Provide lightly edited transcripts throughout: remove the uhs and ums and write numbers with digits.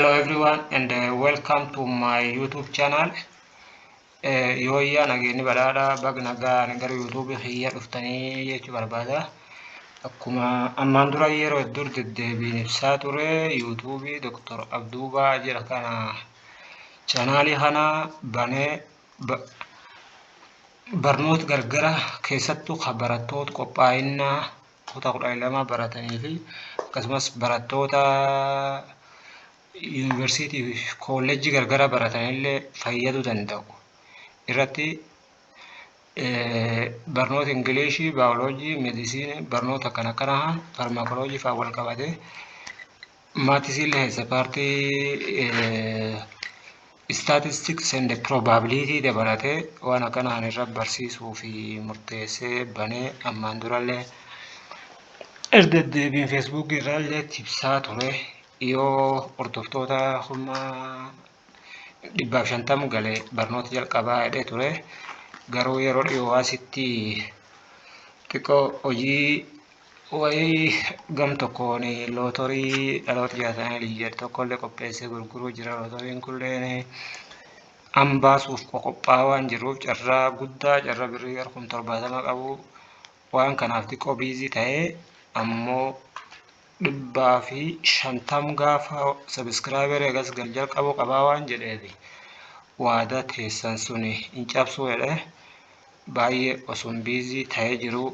Hello everyone and welcome to my YouTube channel. Yooyyaa, nageenyi badhaadhaa, baga nagaan gara YouTube kiyya dhuftanii jechuu barbaada. Akkuma ammaan dura yeroo hedduu deddeebiin ibsaa ture, YouTube Dr. Abduubaa jedha kana, chaanaalii kana banee barnoota gargara, keessattuu kan barattoota qophaa'inaa kutaa 12 baratanii fi akkasumas barattoota yuunivarsiitii fi kolleejjii gargara baratanillee fayyaduu danda'u irratti barnoota Ingilishii, baayoloojii, meedisinii, barnoota akkana akkanaa, farmaakoloojii fa'aa wal qabatee, mathsiillee keessa partii statistics and probability dabalatee waan akkanaan irra barsiisuu fi murteessee banee, ammaan durallee irra deddeebiin Feesbuukii irraallee ibsaa ture. Yoo hordoftoota 150,000 galee barnoota jalqabaa jedhee ture. Garuu yeroo dhiyoo asitti xiqqoo hojii wayii gam tokkoon lootorii dhaloota jaatanii jedhu tokkollee qopheessee gurguruu jira. Lootoriin kulleen an baasuuf qophaa'aa waan jiruuf, carraa guddaa, carraa birrii gara 70,000 qabu, waan kanaaf xiqqoo busy ta'ee, ammoo 150 gaafa subscriberii agas gal jalqabuu qabaa waan jedheefi, waada teessan suni hin cabsuu jedhee, baay'ee osoo busy ta'ee jiru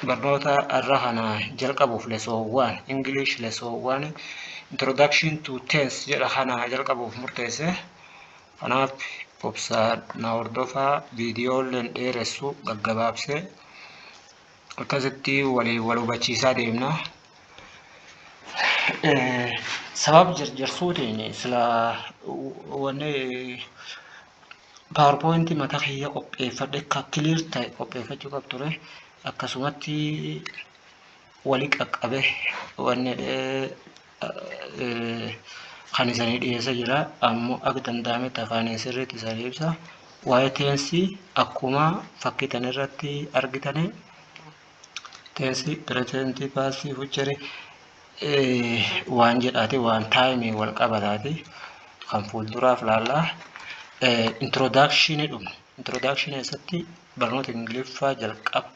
barnoota har'a kana jalqabuuf, lesson 1, English lesson 1, introduction to tense jedha kana jalqabuuf murteesse. Kanaaf obsaan na hordofaa, viidiyooleen dheeressu gaggabaabsee akkasitti waliin wal hubachiisaa deemna. Sababa jarjarsuutiin sila wanni PowerPointii mataa kiyya qopheeffadhe akka clear ta'e qopheeffachuu qabu ture. Akkasumatti walii qaqqabe wanni kan isanii dhiyeessa jira. Ammoo akka danda'ametti afaaniin sirriitti isanii ibsa. Waa'ee tensii akkuma fakkii kana irratti argitanii, tensii presentii, pastii, futurii waan jedhaati, waan timeii wal qabataati kan fuulduraaf laallaa. Introductionii dhumne. Introductionii keessatti barnoota Ingiliffaa jalqaba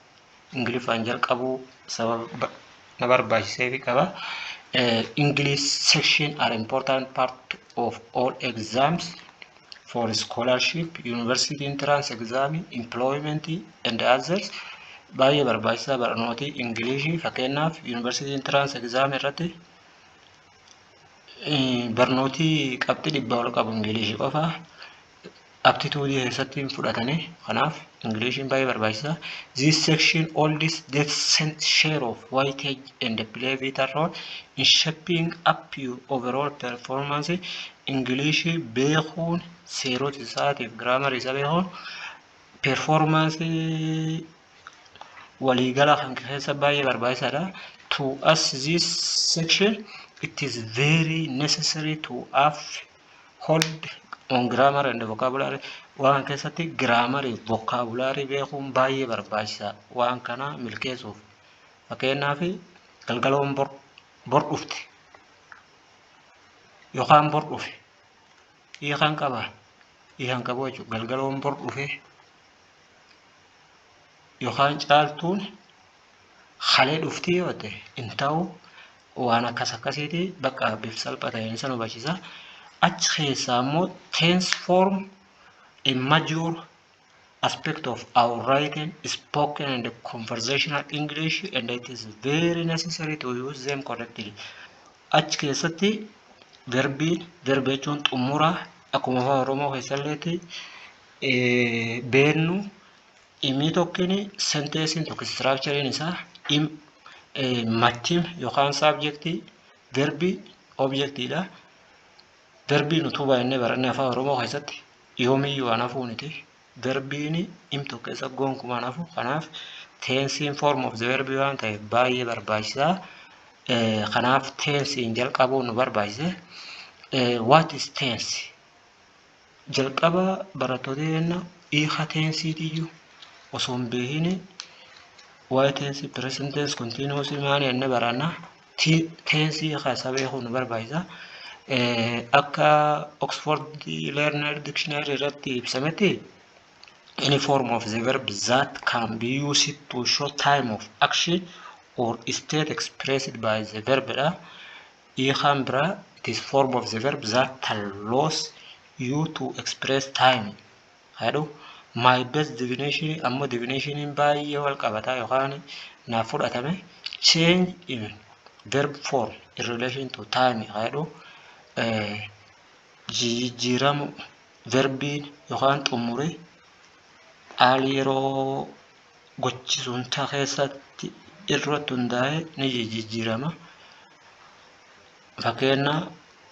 Ingiliffaan jalqabuu sababa na barbaachiseefi qaba. English section are important part of all exams for scholarship, university entrance exam, employment and others. Baay'ee barbaachisaa barnooti Ingilishii, fakkeenyaaf university entrance exam irratti barnooti qabxii 100 ol qabu Ingilishii qofa. Aptitudeii keessatti fudhatanii, kanaaf Ingiliishiin baay'ee barbaachisaa. This section holds decent share of weightage and play vital role in shaping up your overall performance. Ingilishii beekuun, seerota isaatiif grammarii isaa beekuun, performanceii waliigala kan keessa baay'ee barbaachisaadha. To us this section, it is very necessary to have hold on grammar and vocabulary. Waan keessatti grammarii, vocabulary beekuun baay'ee barbaachisaa waan kana milkeessuuf. Fakkeenyaaf, galgaloon bor bor dhufte yookaan bor dhufe hiikan qaba, hiikan qabu jechuudha. Galgaloon bor dhufe yookaan caaltuun halee dhuftii yoo ta'e hin ta'u, waan akkas akkasiiti, bakka bifa salphaa ta'een isa hubachiisa. Achi keessaa immoo tense form a major aspect of our writing, spoken and conversational English, and it is very necessary to use them correctly. Achi keessatti verbiin, verbi jechuun xumura, akkuma afaan Oromoo keessalleetti beennu, himii tokkini, sentenceiin tokko structureiin isaa mattim yookaan subjectii, verbii, objectiidha. Verbiin utubaa jennee baranne afaan Oromoo keessatti yoomiyyuu waan hafuuniti. Verbiin him tokko keessa gonkumaan hafu. Kanaaf tensiin form of the verb waan ta'eef baay'ee barbaachisaa. Kanaaf tensiin jalqabuun nu barbaachise. What is tense? Jalqaba barattoota jenna, hiika tensiitiyyuu osoo hin beekin waa'ee tensii, present tense, continuous maal jennee baranna. Tensii hiika isaa beekuun nu barbaachisa. Akka Oxford Learner Dictionary irratti ibsametti, any form of the verb that can be used to show time of action or state expressed by the verb dha. Hiikaan biraa, it is form of the verb that allows you to express time. Jedhu my best definition ammoo definitioniin baay'ee wal qabataa yookaan naaf fudhatame change in verb form in relation to time jedhu, jijjiiramu verbiin yookaan xumure haala yeroo gochi sun keessatti irratti hundaa'e ni jijjiirama. Fakkeenya,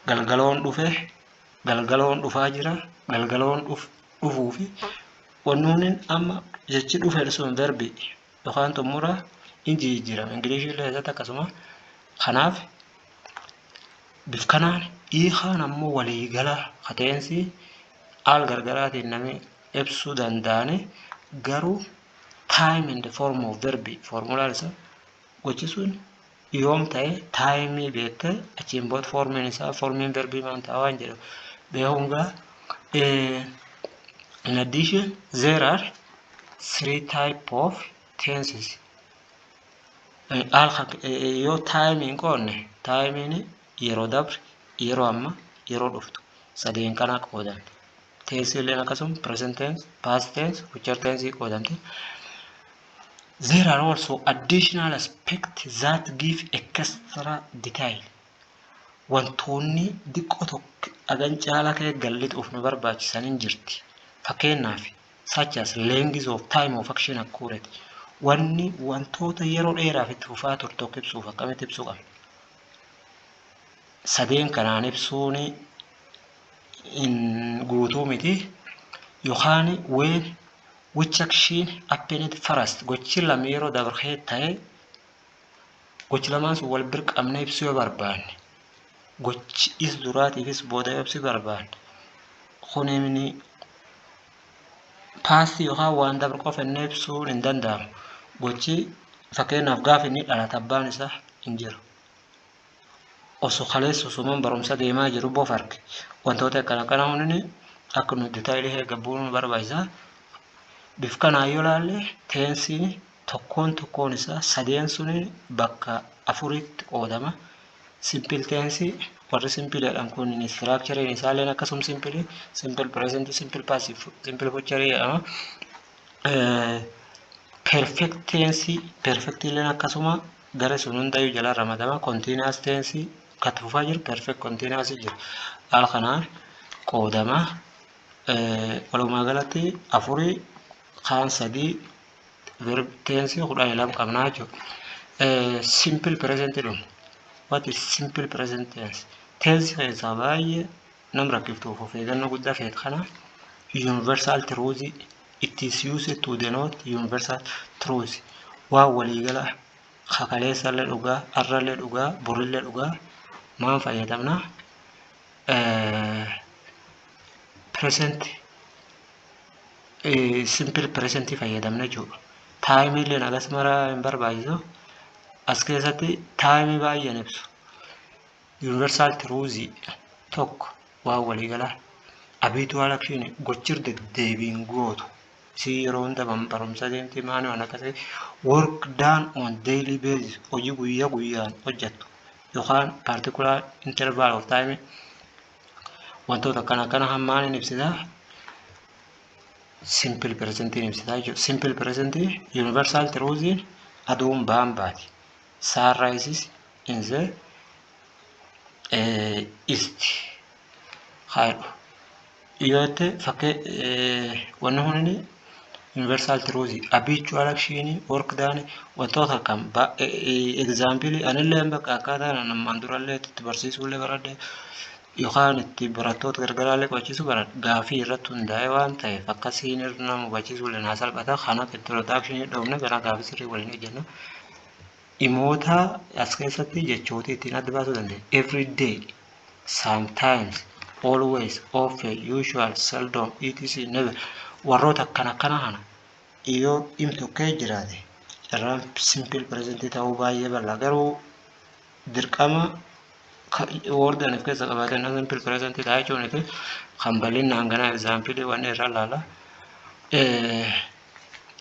galgaloon dhufe, galgaloon dhufaa jira, galgaloon dhufuu fi wannoonni amma jechi dhufe sun verbi yookaan xumura in jijjiirama. Ingilishii keessatti akkasuma. Kanaaf bif kanaan hiikaan ammoo waliigala kateensi haala gargaraatiin namni ibsuu danda'ani, garuu time in the form of verbi formulaan isaa gochi sun yoom ta'e timeii beektee achiin booda formiin isaa, formiin verbii maal ta'a waan jedhu beekuun gaa. In addition, there are three type of tenses. Yoo timeiin qoodne, timeiin yeroo dabre, yeroo amma, yeroo dhuftu sadeen kana qoodamte. Tenseiilleen akkasuma present tense, past tense, future tense qoodamte. There are also additional aspects that give extra detail. Wantoonni diqqoo tokko hagan caalaa ka'e gallixuuf nu barbaachisan hin jirti. Fakkeenyaaf, such as length of time of action occurred. Wanni wantoota yeroo dheeraaf itti fufaa ture tokko ibsuuf akkamitti ibsuu qabna? Sadeen kanaan ibsuun hin guutuu miti. Yookaan when which action happened first, gochi lama yeroo dabaree ta'e, gochi lamaan sun wal bira qabnee ibsuu yoo barbaanne, gochi is duraatiifis booda yoo ibsuu barbaanne, kunimni pastii yookaan waan dabre qofa inni ibsuun hin danda'amu. Gochi fakkeenyaaf gaafa inni dhalate abbaan isaa hin jiru. Osoo kaleessa osoo barumsa deemaa jiru bofa arge. Wantoota akkana akkana hundi akka nu detailii eeggabbuu nu barbaachisa. Bif kanaan yoo ilaalle, tenseiin tokkoon tokkoon isaa sadeen suni bakka afuritti qoodama. Simple tense, warri simple jedhan kun structureiin isaallee akkasuma simple, simple present, simple past, simple future jedhama. Perfect tense, perfect illeen akkasuma gara sun hundayyuu jala ramadama. Continuous tense kan fufaa jiru, perfect continuous jira. Haala kanaan qoodama. Walumaa galatti afurii kaan sadii verb tense 12 qabnaa jechuudha. Simple present dhumu. What is simple present tense? Tense keessaa baay'ee nam rakkiftuuf of eeggannoo guddaa feet kana universal truth. It is used to denote universal truth. Waan waliigala kakaleessallee dhugaa, har'allee dhugaa, borillee dhugaa maal fayyadamna? Present, simple present fayyadamna jechuudha. Timeiilleen agas mara hin barbaachisu. As keessatti timeii baay'een ibsu. Universal truth tokko waan waliigalaa. Habitual action, gochir deddeebiin gootu. Isii yeroo hunda barumsa deemti maani waan akkasii, work done on daily basis, hojii guyyaa guyyaan hojjettu yookaan particular interval of time, wantoota akkana akkana hammaan hin ibsitaa, simple present ibsitaa jechuudha. Simple present universal truth, aduun ba'an baati. Sun rises in the east. Haadhu. Yoo jette fakkee wanni kun universal truth, habitual action, work done, wantoota akkam example anillee bakka akkaataa namaan durallee itti barsiisuullee baradhe yookaan itti barattoota gargaraallee qo'achiisuu baradhe gaafii irratti hundaa'e waan ta'eef akkasiin nama hubachiisuullee naa salphata. Kanaaf introduction dhoofne gara gaafii sirrii waliin hojjenna. Dhimmoota as keessatti jechoota ittiin adda baasuu dandeenya. Every day, sometimes, always, often, usual, seldom, etc, never. Warroota akkana akkana kana yoo dhimmi tokko jiraate carraan simple present ta'uu baay'ee bal'aa, garuu dirqama Word of keessa qabaatan simple present ta'a jechuun kan bal'inaan ganaa example waan irra ilaala.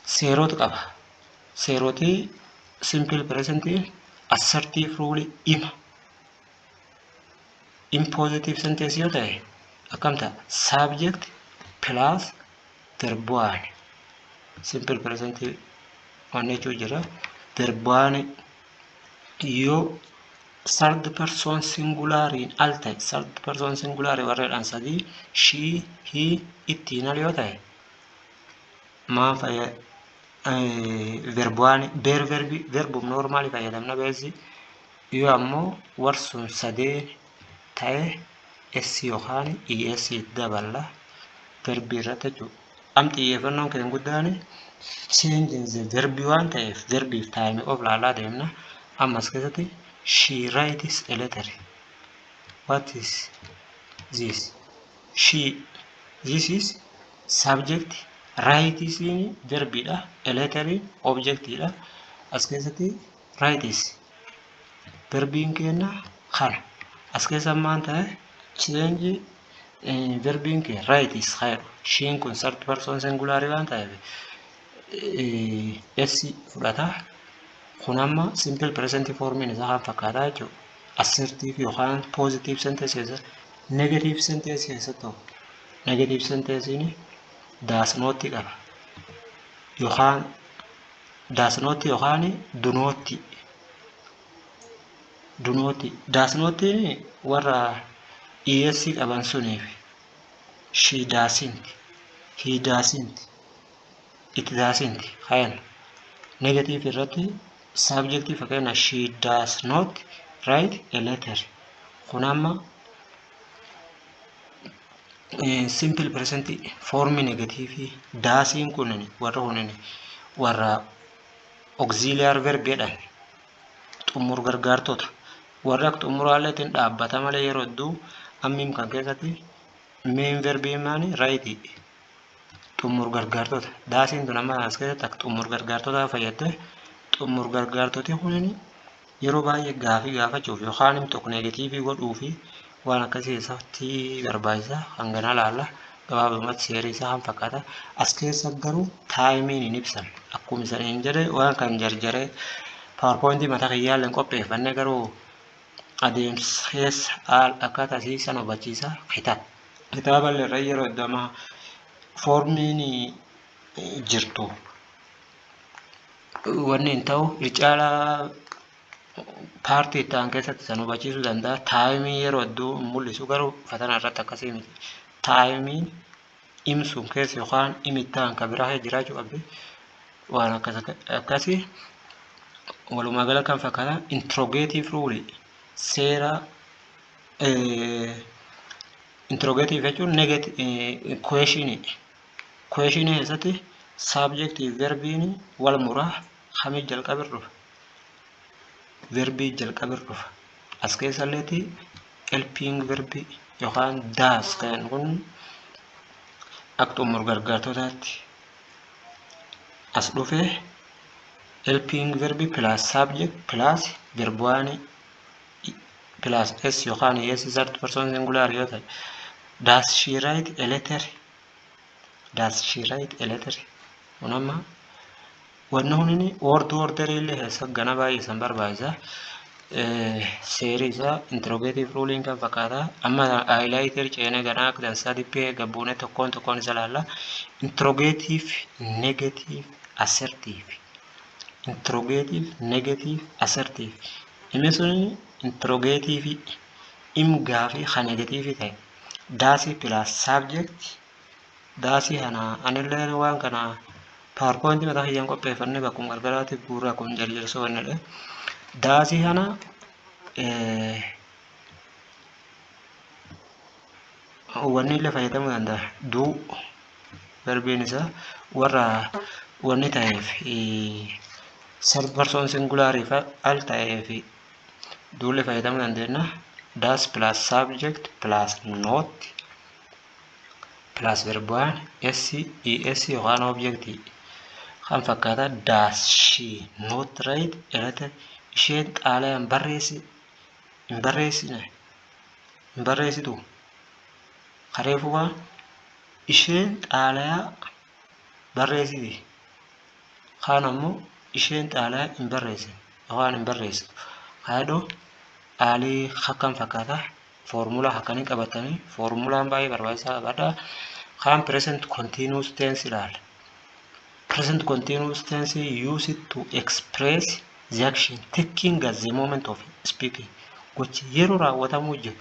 Seerota qaba. Seeroti simple present assertive rule ima. In positive sentence yoo ta'e akkam ta'a? Subject plus verb one. Simple present waan jechuu jira. Verb one yoo third person singulariin al ta'e, third person singular warreedhaan sadii, she, he, ittiin al yoo ta'e, maan fayya? Verb one, bare verbi, verbum normally fayyadamna beesi. Yoo ammoo warsun sadeen ta'e, s yookaan es daballa verbii irratti jechuudha. Am xiyyeeffannoon keenya guddaan change in the verbi waan ta'eef verbiif time of laalaa deemna. Ammas keessatti she writes a letter. What is this? She, this is subject, writes verbiidha, a letter objectiidha. As keessatti writes verbiin keenya kana. As keessa maan ta'e change verbiin kee writes jedhu. Sheen kun third person singular waan ta'eef s fudhata. Kun amma simple present formiin isaa kan fakkaataa jechuudha. Assertive yookaan positive sentence keessa, negative sentence keessatti ta'u, negative sentence'n does not qaba. Yookaan does not yookaan do not. Do not. Does not'n warra es qaban suniif, she doesn't, he doesn't, it doesn't kayan. Negative irratti subject, fakkeenya she does not write a letter. Kun amma simple present form negative. Doesiin kun warra kunin warra auxiliary verb jedhan, xumur gargaartota, warra akka xumuraalleetiin dhaabbata malee yeroo hedduu ammiin kan keessatti main verbii maani? Write. Xumur gargaartota doesiin tun amma as keessatti akka xumur gargaartota fayyadde. Xumur gargaartoti kunin yeroo baay'ee gaafii gaafachuuf yookaan tokko negative godhuu fi waan akkasii keessatti barbaachisa. Hangana laalla, gabaabumatti seerri isaa kan fakkaata. As keessa garuu timeiin hin ibsan. Akkuma isaniin jedhe, waan kan jarjaree PowerPointii mataa kiyyaallee qopheeffanne, garuu adeemsa keessa akkaataa asii sana hubachiisa. Kitaaba irra yeroo hedduu formiin jirtu wanni hin ta'u caalaa partii itti aan keessatti san hubachiisuu danda'a. Time yeroo hedduu hin mul'isu, garuu fatana irratti akkasii miti. Timeiin imsuun keessa yookaan imittaan kan biraa jiraachuu qabdi. Waan akkasii walumaa gala kan fakkaata. Interrogative rule, seera interrogative jechuun negative question. Question keessatti subjectii verbiin wal muraa. Kamii jalqabir dhufa? Verbii jalqabir dhufa. As keessalleeti helping verbii yookaan does kan kun akka xumur gargaartotaatti as dhufee helping verb plus subject plus verb one plus s yookaan es third person singular yoo ta'e, does she write a letter? Does she write a letter? Kun amma wanni kunini word order illee keessa gana baay'ee san barbaachisa. Seerri isaa interrogative ruling kan fakkaata. Amma highlighter ceenee ganaa akka dansaa dhiphee gabbuunee tokkoon tokkoon isa laalla. Interrogative negative assertive, interrogative negative assertive, inni sun interrogative im gaafii kan negative ta'e does plus subject. Does kana anillee waan kana PowerPoint mataa kiyyaan qopheeffannee bakkuma gargaraatiif guurraa kun jarjarsoo inni does kana wanni illee fayyadamuu danda'a. Do verbiin isaa warra wanni ta'eef, third person singular al ta'eef dollee fayyadamuu dandeenya. Does plus subject plus not plus verb one, s, es yookaan object kan fakkaata. Does she not write a letter? Isheen xaalayaan barreessi hin barreessine? Hin barreessitu. Kareefu waan isheen xaalayaa barreessiti. Kaan ammoo isheen xaalayaa hin barreessine yookaan hin barreessitu. Kaayidhoo haalii akkam fakkaata? Foormulaa akkanii qabatanii, foormulaan baay'ee barbaachisaa qabadha. Kaan present continuous tense ilaalla. Present continuous tense use it to express the action taking at the moment of speaking. Gochi yeroo raawwatamuu jiru,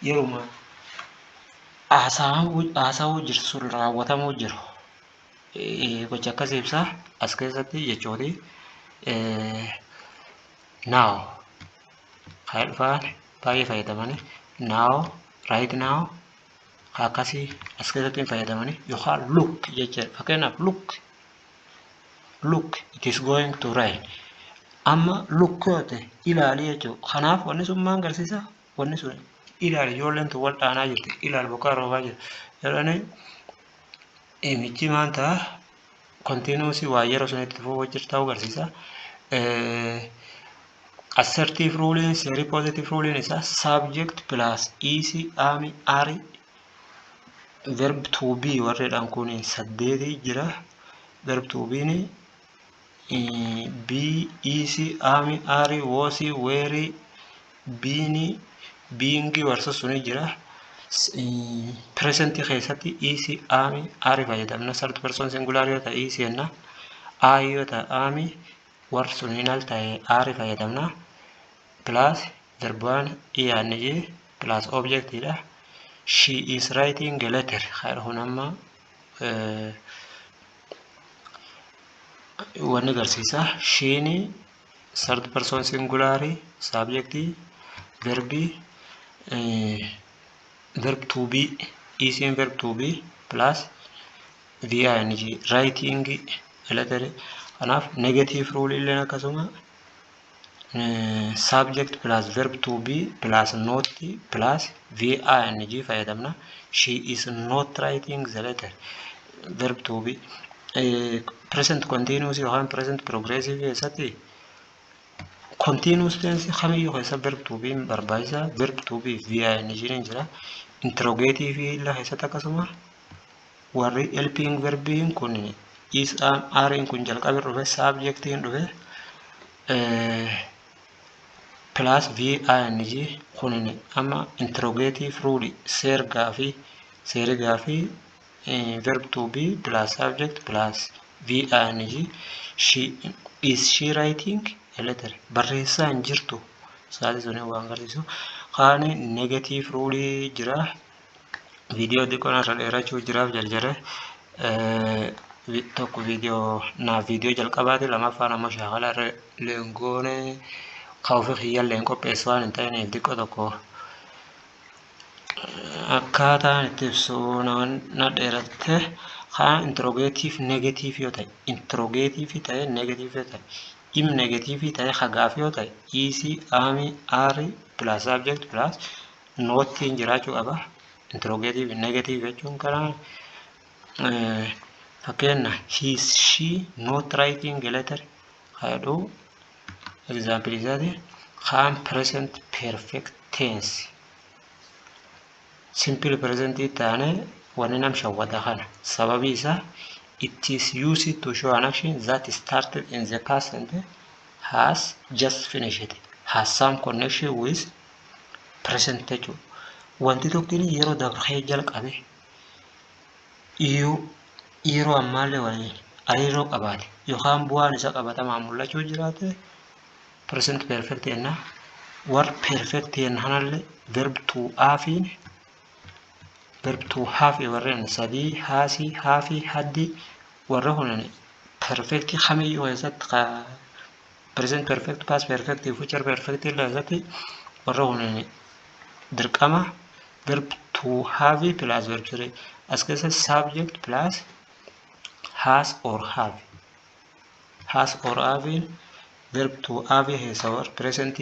yeruma haasawuu jirtu sun raawwatamuu jiru. Gocha akkasii ibsa. As keessatti jechooti now kan dhufaan baay'ee fayyadamanii, now, right now, akkasii as keessatti hin fayyadamanii, yookaan look jecha. Fakkeenyaaf, "Look, look, it is going to rain." Amma look yoo ta'e ilaali jechuudha. Kanaaf wanni sun maal agarsiisa? Wanni sun ilaali, ijoolleen tun wal dhaanaa jirti, ilaali, bokkaan roobaa jira jedhanii. Imichi maal ta'a? Continuous, waa yeroo sun itti fufuu jirtu ta'uu agarsiisa. Assertive ruling, seerii positive ruling isaa subject plus is, am, are, verb to be warreedhaan kun saddeeti jira. Verb to be ni be, is, am, are, was, were, been, being warsa suni jira. Present keessatti is, am, are fayyadamna. Third person singular yoo ta'e is jenna. I yoo ta'e am, warri suniin al ta'e are fayyadamna. Plus verb one, ing, plus object dha. "She is writing a letter." Kun amma wanni agarsiisa. She ni third person singular, subject, verbi, verb to be, is, verb to be plus ving, writing a letter. Kanaaf negative rule illeen akkasuma subject plus verb to be plus not plus ving fayyadamna. She is not writing the letter. Verb to be. Present continuous yookaan present progressive keessatti, continuous tense kamiyyuu keessa verb to be barbaachisaa. Verb to be ving ni jira. Interrogative illee keessatti akkasuma warri helping verbiin kun is, am, are kun jalqaba dhufe, subjectiin dhufe plus ving. Kun amma interrogative rule, seergaa fi seerigaa fi verb to be plus subject plus ving. She is she writing a letter? Barreessaa hin jirtu. Saati suni waan agarsiisu. Kaani negative rule jira. Viidiyoo xiqqoon irra dheerachuu jiraaf jarjare tokko viidiyoo naaf viidiyoo jalqabaati, lamaffaan ammoo shaakala irra leengoone ka ofii kiyyallee hin qopheessu waan hin ta'iniif xiqqoo tokko akkaataan itti ibsu na dheeratte. Kaan interrogative negative yoo ta'e, interrogative ta'e negative yoo ta'e, im negative ta'e, hagaaf yoo ta'e, is, am, are plus subject plus notiin jiraachuu qaba. Interrogative negative jechuun kanaa. Fakkeenya, "He is she not writing a letter?" jedhu example isaati. Kaan present perfect tense, simple present taane wanni nam shawwata kana sababii isaa it is used to show an action that started in the past and has just finished, has some connection with present jechuudha. Wanti tokko yeroo dabree jalqabe yeroo ammaallee waliin hariiroo qabaate yookaan bu'aan isa qabatamaan mul'achuu jiraate present perfect jenna. Warri perfect jenna kanallee verb to have, verb to have warreen sadii, has, have, had, warra kun perfect kamiyyuu keessatti, present perfect, past perfect, future perfect keessatti warra kun dirqama verb to have plus verb three. As keessa subject plus has or have, has or have, verb to have keessa warra present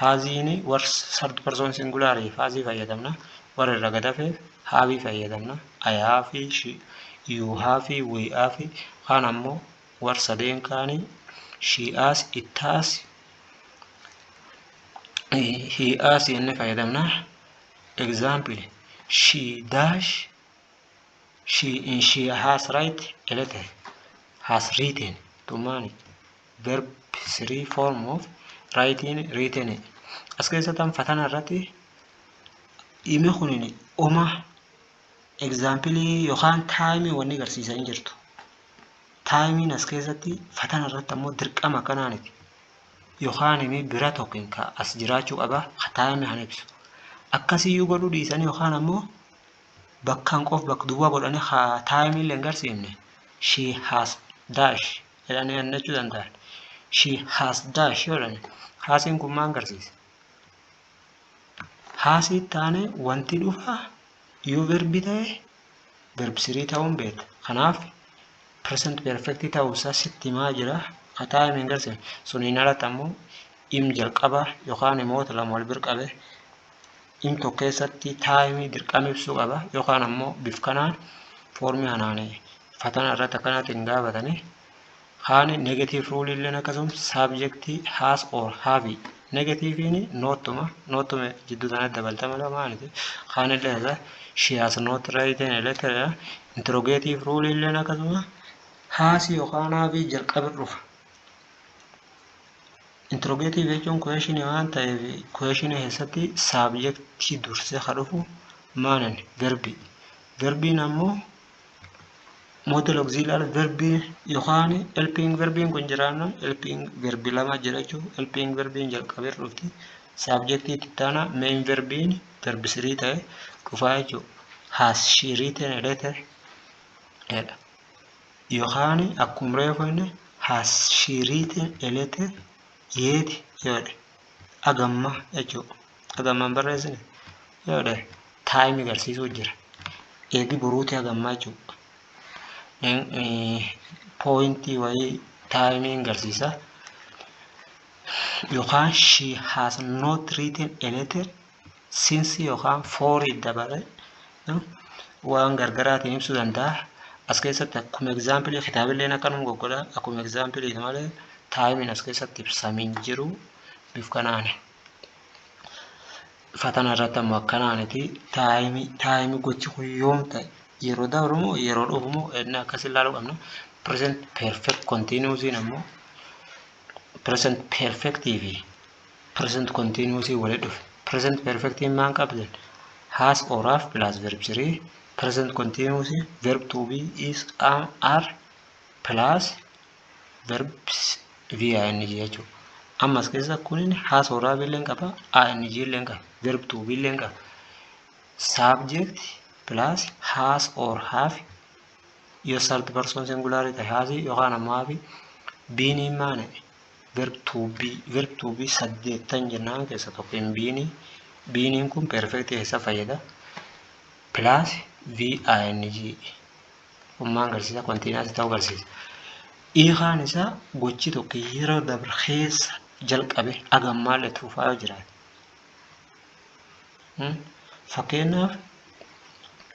hasiin warra third person singular has fayyadamna, warra irra gad hafeef have fayyadamna. I have, she, you have, we have. Kaan ammoo warra sadeen kaanii she has, it has, he has jennee fayyadamna. Example: she dash she in she has write a letter, has written. Tumaani verb three form of writing, written. As keessatti fatana irratti himi kunin oma example yookaan timeii wanni agarsiisaa hin jirtu. Timeiin as keessatti fatana irratti ammoo dirqama akkanaaniti. Yookaan himi bira tokko ka as jiraachuu qaba ka timeii kan ibsu. Akkasiyyuu godhuu dhiisanii yookaan ammoo bakkaan qof bakka duwwaa godhanii haa timeii illee hin agarsiifne, she has dash jedhanii annachuu danda'an. She has dash yoo jedhani, hasiin kun maal agarsiisa? Hasii taane wanti dhufa yoo verbi ta'e verb three ta'uun beekta. Kanaaf present perfect ta'uusaa sitti himaa jira. Ka timeii hin agarsiifne. Suniin alatti ammoo im jalqaba yookaan himoota lama wal bira qabe im tokko keessatti timeii dirqama ibsuu qaba yookaan ammoo bif kanaan formii kanaan fatana irratti akkanatti hin gaafatani. Kaan negative rule illeen akkasuma subjectii has or have, negativeiin notuma jidduu sanatti dabalta malee maaniti. Kaan illee isa she has not written a letter. Interrogative rule illeen akkasuma hasii yookaan haveii jalqaba dhufa. Interrogative jechuun questionii waan ta'eef, questionii keessatti subjectii dursee ka dhufu maanin verbii. Verbiin ammoo modal auxiliary verbii yookaan helping verbiin kun jiraanna, helping verbi lama jira jechuudha. Helping verbiin jalqabee dhufti. Subjectii itti taana, main verbiin verb three ta'e dhufaa jechuudha. Has she written a letter jedha. Yookaan akkuma reefu inni has she written a letter yet yoo jedhe, agamma jechuudha. Agammaan barreessine yoo jedhe, timeii agarsiisuu jira. Eegi boruuti agammaa jechuudha. Pointii wayii timeii agarsiisa. Yookaan she has not written a letter since yookaan for dabale waan gargaraatiin ibsuu danda'a. As keessatti akkuma example kitaabileen akkanuma goggodha. Akkuma example malee timeiin as keessatti ibsamee hin jiru bif kanaani. Fatana irratti ammoo akkanaaniti timeii gochi kun yoom ta'e, yeroo dabru moo yeroo dhufu moo inni akkas ilaaluu qabna. Present perfect continuous ammoo present perfect fi present continuous walitti dhufe. Present perfect maal qabden? Has or have plus verb 3. Present continuous, verb to be, is, am, are plus verb v-ing jechuudha. Ammas keessa kunin has or have illee qaba, ing illee qaba, verb to be illee qaba. Subject plus has or have, yoo third person singular ta'e has yookaan ammoo have, beeniin maali? Verb to be, verb to be saddeettan jennaan keessa tokko hin beenii. Beeniin kun perfect keessa fayyada. Plus v-ing kun maal agarsiisa? Continuous ta'uu agarsiisa. Hiikaan isaa gochi tokko yeroo dabre keessa jalqabe hagammaallee itti fufaa yoo jiraate. Fakkeenyaaf,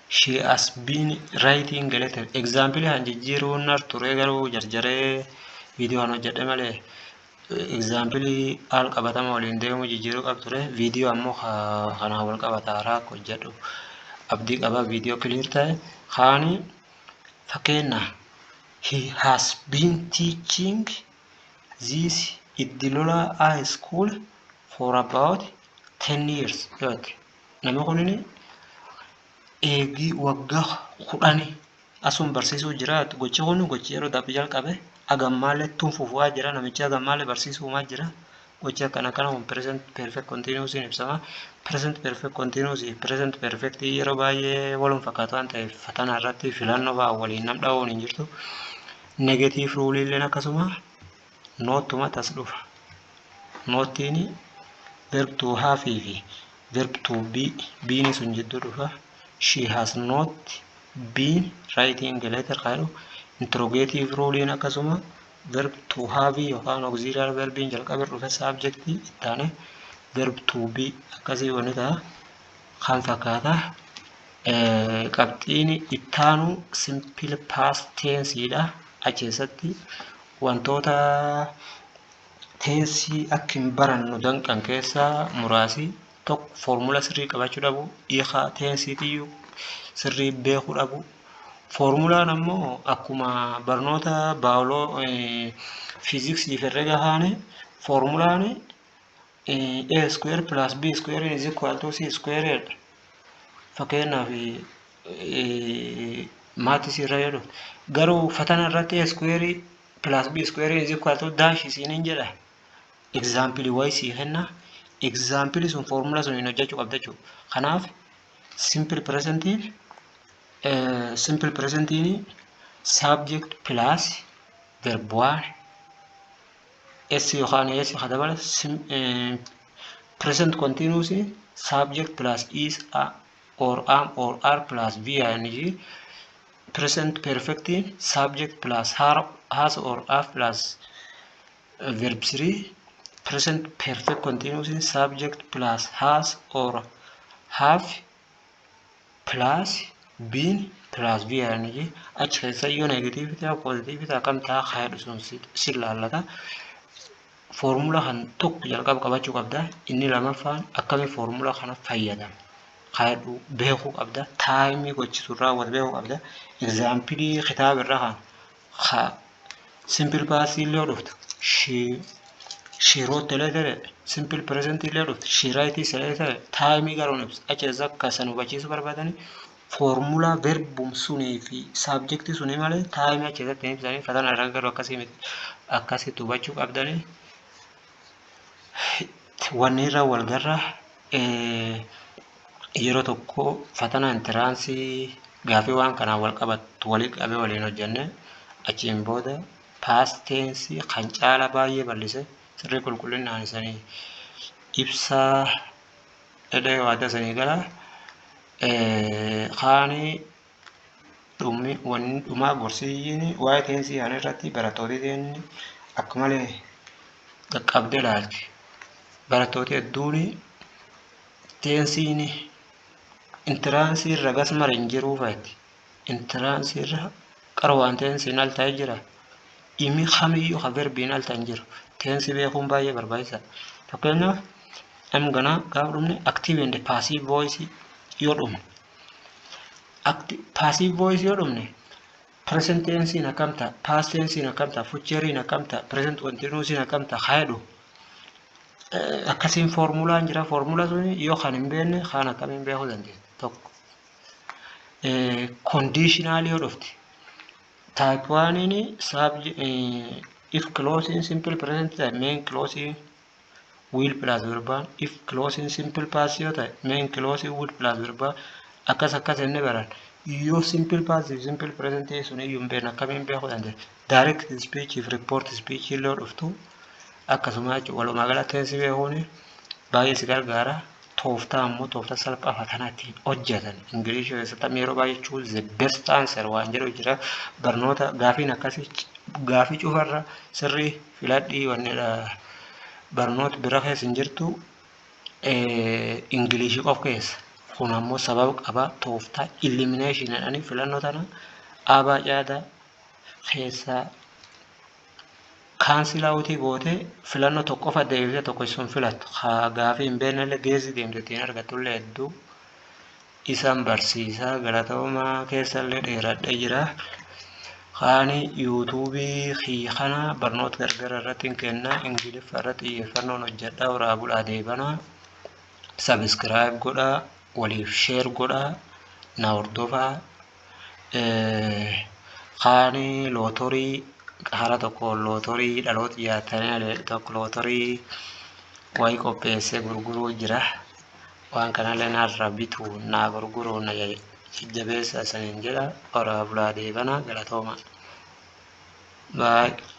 she has been writing a letter. Example kan jijjiiruun nar ture, garuu jarjaree viidiyoo kan hojjedhe malee example haala qabatama waliin deemu jijjiiruu qabu ture. Viidiyoo ammoo kanaan wal qabata haaraa akka hojjedhu abdii qaba, viidiyoo clear ta'e. Kaani fakkeenya he has been teaching this Iddilola High School for about 10 years yoo jette. Namni kunin eegii waggaa 10 asuma barsiisuu jira. Gochi kun gochi yeroo darbe jalqabe hagammaallee tun fufaa jira. Namichi hagammaallee barsiisuumaa jira. Gochi akkana kana kun present perfect continuous ibsama. Present perfect continuous, present perfect yeroo baay'ee walum fakkaatu waan ta'eef, fatana irratti filannoo fa'aa waliin nam dha'uun hin jirtu. Negative rule illeen akkasuma notuma tas dhufa. Notiin verb to have fi verb to be, beeni sun jidduu dhufa. She has not been writing a letter kan jedhu. Interrogative ruleiin akkasuma verb to have yookaan auxiliary verbiin jalqaba dhufe, subject itti aanee verb to be, akkasii wanni ta'a. Kan fakkaata. Qabxiin ittaanu simple past tense dha. Achi keessatti wantoota tenseii akka hin barannu danqan keessaa muraasi Tokko, foormula sirrii qabachuu dhabu, hiikaa tense-iitiyyuu sirrii beekuu dhabu. Foormulaan ammoo akkuma barnoota baayoloo, fiiziksii fi herrega kaane, foormulaan a square plus b square is equal to c square dha. Fakkeenyaaf, maths irra yoo dhufte garuu fatana irratti a square plus b square is equal to dash isiiniin jedha. Example wayii sii kenna. Example sun foormula sun hin hojjechuu qabda jechuudha. Kanaaf simple presentiin subject plus verb one, s yookaan es ka dabala. Present continuous, subject plus is or am or are plus v-ing. Present perfect, subject plus has or have plus verb 3. Present perfect continuous, subject plus has or have plus been plus v-ing. Achi keessa yoo negative ta'a, positive ta'a, akkam ta'a kaayadhu sun si laallata. Foormula kan tokko jalqaba qabachuu qabda. Inni lamaffaan akkami foormula kana fayyadama kaayadhu beekuu qabda. Time gochisu raawwatu beekuu qabda. Example kitaaba irra kan ka simple past illee dhuftu, she wrote a letter. Simple present illee dhuftu, she writes a letter. Time garuu ibsa. Achi keessa akka san hubachiisuu barbaadani foormulaa verbum sunii fi subject sunii malee time achi keessatti hin ibsanii. Fatana irra garuu akkasii miti, akkasitti hubachuu qabdanii. Wanni irra wal garra yeroo tokko fatana entrance gaafii waan kanaan wal qabattu walii qabee waliin hojjenne. Achiin booda past tense kan caala baay'ee bal'ise sirrii qulqullinaan isanii ibsaa dhedhee waada isanii gala. Kaanii dhummi wanni dhumaa gorsiyyiin waa'ee tense kana irratti barattooti teenni akka malee qaqqabdee ilaalti. Barattooti hedduun tense-iin entrance irra gas mara hin jiruu fa'aati. Entrance irra qara waan tense-iin al ta'ee jira. Dhimmi kamiyyuu ka verb-iin al ta'e hin jiru. Tense beekuun baay'ee barbaachisaadha. Fakkeenyaaf, amma ganaa gaafa dhumne active and passive voice yoo dhumne, passive voice yoo dhumne, present tense-iin akkam ta'a, past tense-iin akkam ta'a, future-iin akkam ta'a, present continuous-iin akkam ta'a haa jedhu. Akkasiin foormulaan jira. Foormula suni yoo kan hin beekne kaan akkamiin beekuu dandeenya? Tokko. Conditional yoo dhufte, type 1 if clause in simple present ta'e, main clause will plus verb one. If clause in simple past yoo ta'e, main clause will plus verb one. Akkas akkas inni baran. Yoo simple past fi simple present sun iyyuu hin beekne akkamiin beekuu dandeenya? Direct speech fi report speech illee yoo dhuftu akkasuma jechuudha. Walumaa galatti tense beekuun baay'ee si gargaara. Tooftaa ammoo tooftaa salphaa fatanaa ittiin hojjetan Ingilishii keessatti yeroo baay'ee "choose the best answer" waan jedhu jira. Barnoota gaafiin akkasii gaafii cufarra sirrii filadhii wannidha. Barnoota bira keessa hin jirtu, Ingilishii qof keessa. Kun ammoo sababa qaba. Tooftaa elimination jedhanii filannoo tana abaa caadaa keessaa cancel out gootee filannoo tokko qofa deebisee tokko sun filattu. Haa gaafii hin beeknellee geessi deemte ittiin argattullee hedduu isaan barsiisaa. Galatoomaa, keessallee dheeradhee jira. Kaani YouTube kana barnoota gargaraa irratti hin kenna. Ingiliffa irratti xiyyeeffannoon hojjedha. Horaa bulaa deebanaa. Subscribe godhaa, waliif share godhaa, na hordofaa. Kaani lootorii hara tokko, lootorii dhaloota jaatanii tokko, lootorii wayii qopheessee gurguruu jira. Waan kanallee narra bituu naa gurguruu na jajjabeessa isaniin jedha. Horaa bulaa deebanaa, galatooma. Baay'ee.